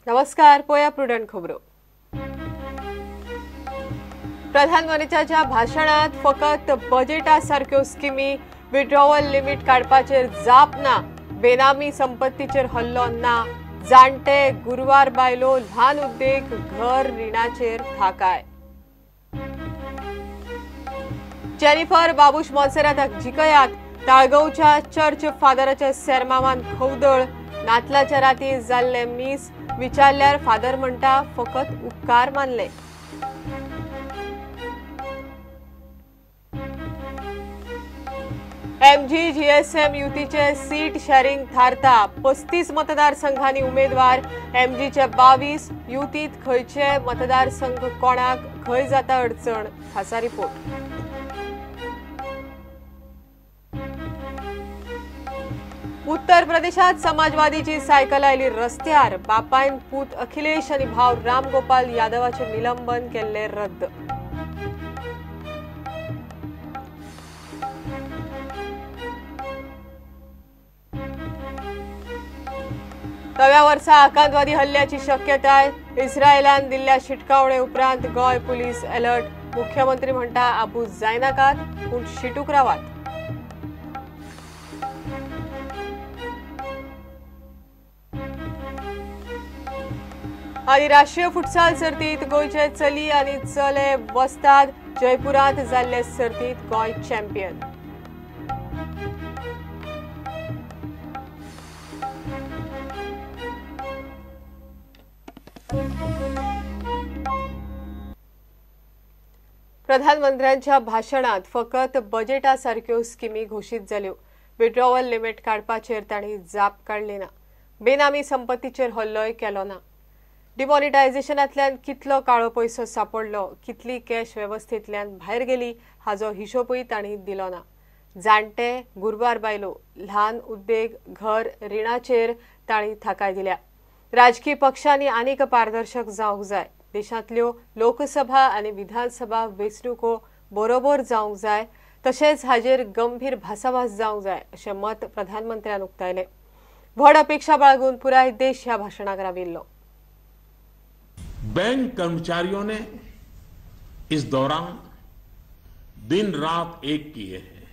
नमस्कार, पोया प्रुडंट खबरो. प्रधानमंत्र्याच्या भाशणात फकत बजेटा सारक्यो स्किमी, विड्रॉवल लिमिट काडपाचेर जाप ना, बेनामी संपत्तीचेर हल्लो ना, जाणटे गुरवार बायलो, ल्हान उद्देग, घर रिणाचेर थाकाय. जेनिफर बाबूश मोन्सेराताक जिखयात, ताळगांवच्या चर्च फादराच्या सेर्मावान खवदळ, नातलाच्या राती जाल्ले मीस विचारल्यार फादर म्हणटा फकत उपकार मानले. एमजी जीएसएम युतीचे सीट शेअरिंग थारता, 35 मतदारसंघांनी उमेदवार, एमजीचे 22, युतीत खंयचे मतदारसंघ कोणाक खंय जाता अडचण, खासा रिपोर्ट. उत्तर प्रदेशात समाजवादीची सायकल आयली रस्त्यार, बापायन पूत अखिलेश आनी भाव रामगोपाल यादवाचे निलंबन केल्ले रद्द. नव्या वर्सा आकांतवादी हल्ल्याची शक्यताय, इस्रायलान दिल्ल्या शिटकावणे उपरांत गोंय पुलीस अलर्ट, मुख्यमंत्री म्हणटा आबूज जायनाकात पूण शिटूक रावात. आनी राष्ट्रीय फुटसाल सर्तीत गोंयचे चली आनी चले वस्ताद, जयपुरांत जाल्ले सर्तीत गोंय चॅम्पियन. प्रधानमंत्र्यांच्या भाशणात फकत बजेटा सारक्यो स्किमी घोशीत जाल्यो, विड्रॉवल लिमिट काडपाचेर तांणी जाप काडली ना, बेनामी संपत्तीचेर हल्लोय केलो ना, डिमॉनिटायझेशनांतल्यान कितलो काळो पयसो सापडलो, कितली कॅश वेवस्थेंतल्यान भायर गेली हाजो हिशोबूय तांणी दिलो ना. जाणटे, गुरवार बायलो, ल्हान उद्देग, घर रिणाचेर तांणी थाकाय दिल्या. राजकीय पक्षांनी आनीक पारदर्शक जावंक जाय, देशांतल्यो लोकसभा आनी विधानसभा वेंचणुको बरोबर जावंक जाय, तशेंच हाजेर गंभीर भासाभास जावंक जाय अशें मत प्रधानमंत्र्यान उक्तायलें. व्हड अपेक्षा बाळगून पुराय देश ह्या भाशणाक राविल्लो. बैंक कर्मचारियों ने इस दौरान दिन रात एक किए हैं.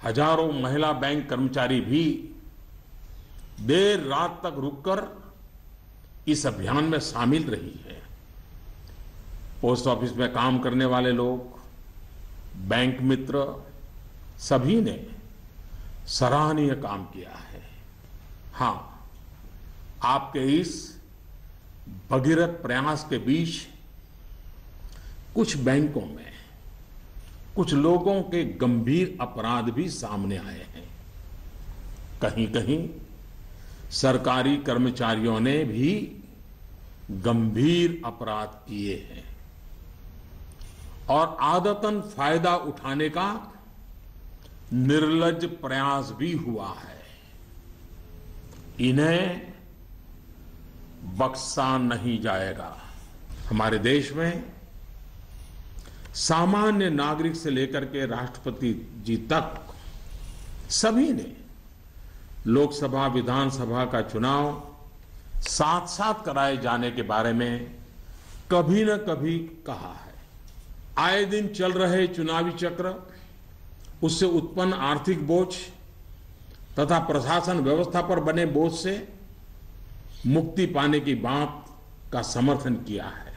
हजारों महिला बैंक कर्मचारी भी देर रात तक रुककर इस अभियान में शामिल रही है. पोस्ट ऑफिस में काम करने वाले लोग, बैंक मित्र, सभी ने सराहनीय काम किया है. हां, आपके इस भगीरथ प्रयास के बीच कुछ बैंकों में कुछ लोगों के गंभीर अपराध भी सामने आए हैं. कहीं कहीं सरकारी कर्मचारियों ने भी गंभीर अपराध किए हैं और आदतन फायदा उठाने का निर्लज्ज प्रयास भी हुआ है. इन्हें बख्शा नहीं जाएगा. हमारे देश में सामान्य नागरिक से लेकर के राष्ट्रपति जी तक सभी ने लोकसभा विधानसभा का चुनाव साथ साथ कराए जाने के बारे में कभी न कभी कहा है. आए दिन चल रहे चुनावी चक्र, उससे उत्पन्न आर्थिक बोझ तथा प्रशासन व्यवस्था पर बने बोझ से मुक्ति पाने की बात का समर्थन किया है.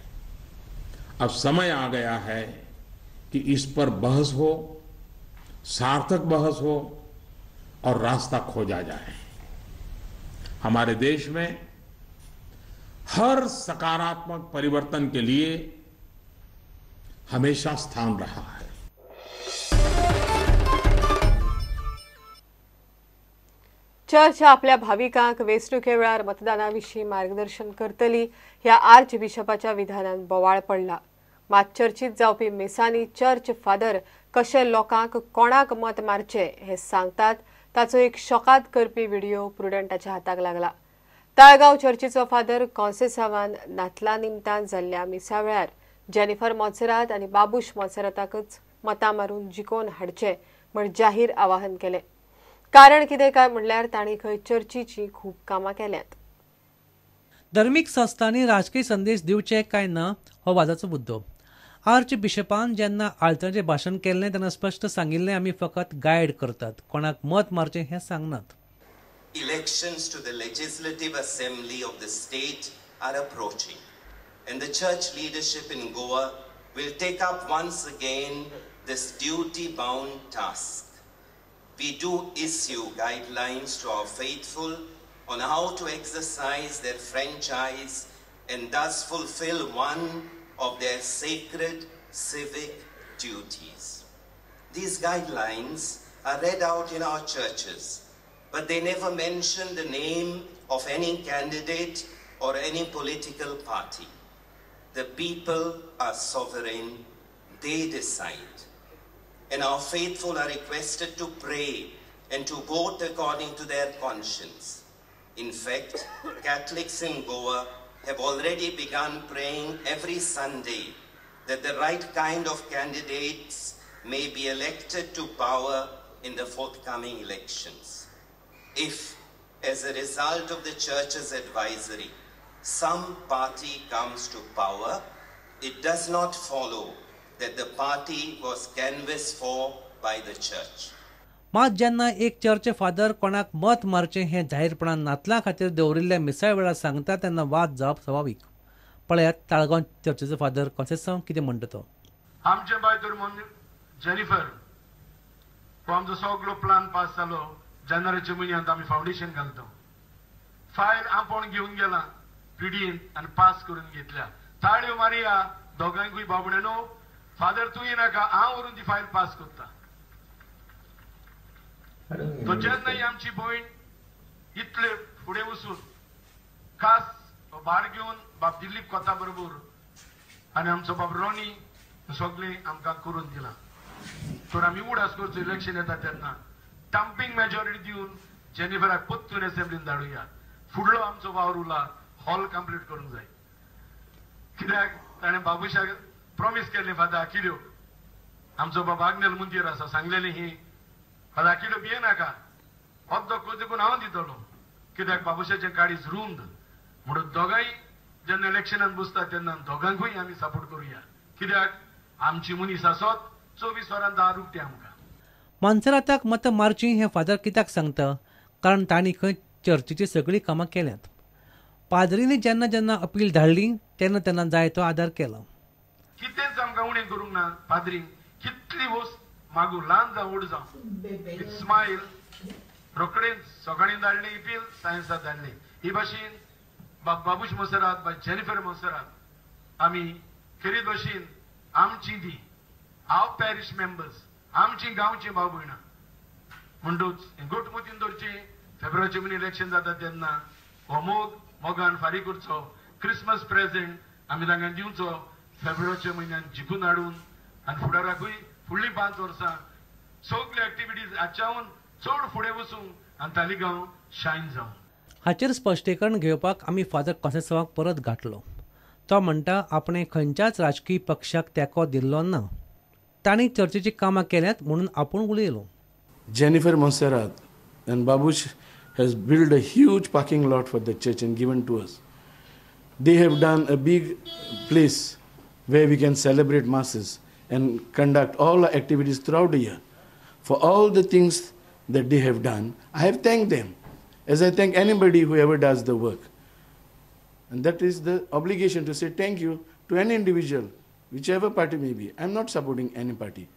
अब समय आ गया है कि इस पर बहस हो, सार्थक बहस हो और रास्ता खोजा जाए. हमारे देश में हर सकारात्मक परिवर्तन के लिए हमेशा स्थान रहा है. चर्च आपल्या भाविकांक वेंचणुके वेळार मतदाना विशीं मार्गदर्शन करतली ह्या आर्च बिशपाच्या विधानान बोवाळ पडला. मात चर्चीत जावपी मिसांनी चर्च फादर कशे लोकांक कोणाक मत मारचे हे सांगतात ताचो एक शॉकात करपी व्हिडिओ प्रुडंटाच्या हाताक लागला. ताळगांव चर्चीचो फादर कॉन्सेसावान नातला निमतान जाल्ल्या मिसा वेळार जेनिफर मोन्सेरात आनी बाबूश मोन्सेराताकच मतां मारून जिखोवन हाडचे म्हण जाहीर आवाहन केलें. कारण कितें काय म्हणल्यार तांणी खंय चर्चीची खूब कामां केल्यात. धर्मीक संस्थांनी राजकीय संदेश दिवचे काय ना हो वादाचो मुद्दो. आर्च बिशपान जेन्ना आळतणाचें भाशण केल्लें तेन्ना स्पश्ट सांगिल्लें आमी फकत गायड करतात, कोणाक मत मारचें हें सांगनात. Elections to the Legislative Assembly of the state are approaching, and the church leadership in Goa will take up once again this duty-bound task. We do issue guidelines to our faithful on how to exercise their franchise and thus fulfill one of their sacred civic duties. These guidelines are read out in our churches, but they never mention the name of any candidate or any political party. The people are sovereign, they decide. And our faithful are requested to pray and to vote according to their conscience. In fact, Catholics in Goa have already begun praying every Sunday that the right kind of candidates may be elected to power in the forthcoming elections. If, as a result of the church's advisory, some party comes to power, it does not follow that the party was canvassed for by the church. मात जेन्ना एक church father कोणाक मत मारचें हें जाहीरपणान नातलां खातीर दवरिल्ल्या मिसाळ वेळार सांगता तेन्ना वाद जावप स्वाभावीक. पळयात ताळगांव चर्चेचो फादर कॉन्सेसांव कितें म्हणटा तो. आमचे बाय तर जेनिफर हो आमचो सगलो प्लान पास जालो. जानेवारीच्या म्हयन्यांत आमी फावंडेशन घालता. फायल आपोवन घेवन गेला पिडीन आनी पास करून घेतल्या. ताळयो मारया दोगांकूय बाबड्यानो, फादर तूं येनाका, हांव व्हरून ती फायल पास करता. तो जेन्ना आमची भयण इतले फुडें वचून खास भार घेवन बाब दिलीप कोता बरोबर आनी आमचो बाब रोनी सगळें आमकां करून दिलां. तर आमी उडास करचो इलेक्शन येता तेन्ना टम्पिंग मेजॉरिटी दिवन जेनिफराक परतून एसेंब्लीन धाडुया. फुडलो आमचो वावर उरला हॉल कंप्लीट करूंक जाय. कित्याक ताणें बाबुशाक प्रॉमीस केल्लें, फादर आकिल्यो आमचो बाब आग्नेल मुंदीर आसा सांगलेलें ही फादर आकिल्यो भियेनाका, अर्दो देखून हांव दितलो, कित्याक बाबुशाचें काळीज रुंद. म्हणून दोगांय जेन्ना इलेक्शनान बसता तेन्ना दोगांकूय आमी सपोर्ट करुया, कित्याक आमची मनीस आसत 24 वरां दार उक्तें आमकां. मानसराताक मतां मारचीं हें फादर कित्याक सांगता? कारण तांणी खंय चर्चीचीं सगळीं कामां केल्यांत. पाद्रींनी जेन्ना जेन्ना अपील धाडली तेन्ना तेन्ना जाय तो आदार केलो. कितेंच आमकां उणें करूंक ना पाद्रीन, कितली वस्त मागू, ल्हान जावं व्हड जावं, स्मायल रोखडेच सकाळीं धाडली अपील, सायन्साक धाडली. ही भाशेन बाब बाबूश मोन्सेरात, बाब जेनिफर मोन्सेरात, आमी खेरीत भाशेन आमची ती हांव पॅरिश मेंबर्स, आमची गांवची भाव भयणां. म्हणटूच गोट मोतीन दवरची. फेब्रुवारीचे म्हयने इलेक्शन जाता तेन्ना हो मोग मोगान फारीक करचो. क्रिसमस प्रेझेंट आमी तांकां दिवचो फेब्रुवारीच्या म्हयन्यान जिखून हाडून आनी फुडाराकूय फुडलीं 5 वर्सां सगल्यो एक्टिविटीज हाच्याहून चड फुडें वचूंक आनी तालिगांव शायन जावं. हाचेर स्पश्टीकरण घेवपाक आमी फादर कॉन्सेसांवाक परत गांठलो. तो म्हणटा आपणें खंयच्याच राजकीय पक्षाक तेंको दिल्लो ना, तांणी चर्चेची कामां केल्यांत म्हणून आपूण उलयलो. Jennifer Monserrate and Babush has built a huge parking lot for the church and given to us. They have done a big place where we can celebrate masses and conduct all our activities throughout the year. For all the things that they have done, I have thanked them, as I thank anybody who ever does the work. And that is the obligation to say thank you to any individual, whichever party may be. I am not supporting any party.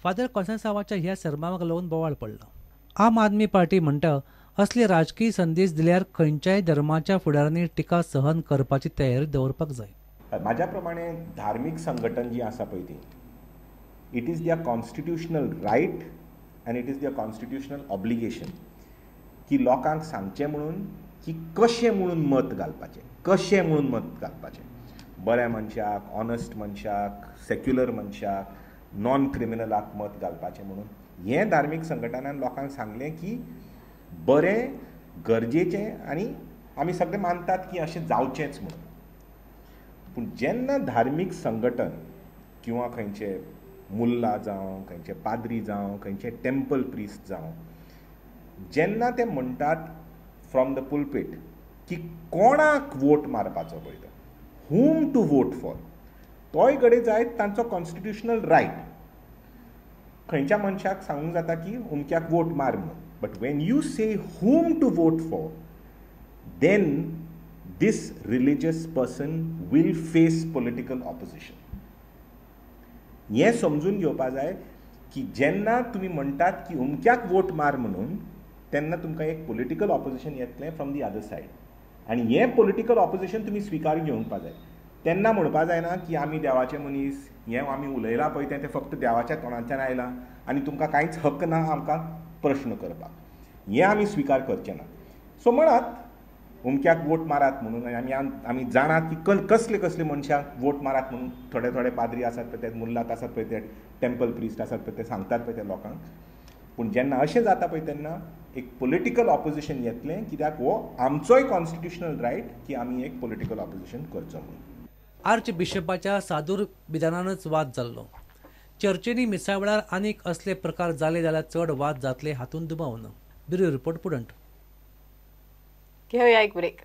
Father कॉन्सेसांवाच्या ह्या सरमावाक लागून बोवाळ पडला. आम Aadmi party म्हणटा असले राजकीय संदेश दिल्यार खंयच्याय धर्माच्या फुडारांनी टिका सहन करपाची तयारी दवरपाक जाय. म्हाज्या प्रमाणे धार्मीक संघटन जी आसा पळय ती, it is their constitutional right and it is their constitutional obligation की लोकांक सांगचें म्हणून की कशें म्हणून मत घालपाचें, कशें म्हणून मत घालपाचें. बऱ्या मनशाक, ऑनस्ट मनशाक, सेक्युलर मनशाक, नॉन क्रिमिनलाक मत घालपाचें म्हणून हें धार्मीक संघटनान लोकांक सांगलें की बरें, गरजेचें आनी आमी सगळे मानतात की अशें जावचेंच म्हणून. पूण जेन्ना धार्मीक संघटन किंवा खंयचे मुल्ला जावं, खंयचे पाद्री जावं, खंयचे टेम्पल प्रिस्ट जावं, जेन्ना ते म्हणटात फ्रॉम the pulpit की कोणाक वोट मारपाचो पळय तो, हुम टू वोट फॉर, तोय घडये जायत तांचो कॉन्स्टिट्युशनल रायट. खंयच्या मनशाक सांगूंक जाता की अमक्याक वोट मार म्हणून, but when you say whom to vote for, then this religious person will face political opposition. हें समजून घेवपा जाय की जेन्ना तुमी म्हणटात की अमक्याक वोट मार म्हणून, तेन्ना तुमकां एक पोलिटिकल ऑपोजिशन येतलें फ्रॉम the other side, आनी हें पोलिटिकल ऑपोजिशन तुमी स्विकार घेवपा जाय. तेन्ना म्हणपा जायना की आमी देवाचे मनीस, हें आमी उलयलां पळय तें फक्त देवाच्या तोंडांतल्यान आयलां आनी तुमकां कांयच हक्क ना आमकां प्रश्न करपाक, हें आमी स्विकार करचें ना. सो म्हणात अमक्याक वोट मारात म्हणून, आनी आमी जाणात की कसले कसले मनशांक वोट मारात म्हणून. थोडे थोडे पाद्री आसात पळय, ते मुल्लात आसात पळय, ते टेम्पल प्रिस्ट आसात पळय, ते सांगतात पळय ते लोकांक. पूण जेन्ना अशें जाता पळय तेन्ना एक पोलिटिकल ऑपोजिशन येतलें, कित्याक हो आमचोय कॉन्स्टिट्युशनल रायट की आमी एक पोलिटिकल ऑपोजिशन करचो म्हणून. आर्च बिशपाच्या सादूर विधानानच वाद जाल्लो. चर्चेनी मिसा वेळार आनीक असले प्रकार जाले जाल्यार चड वाद जातले हातूंत दुबाव ना. ब्युरो रिपोर्ट, पुडंट. घेऊया एक ब्रेक.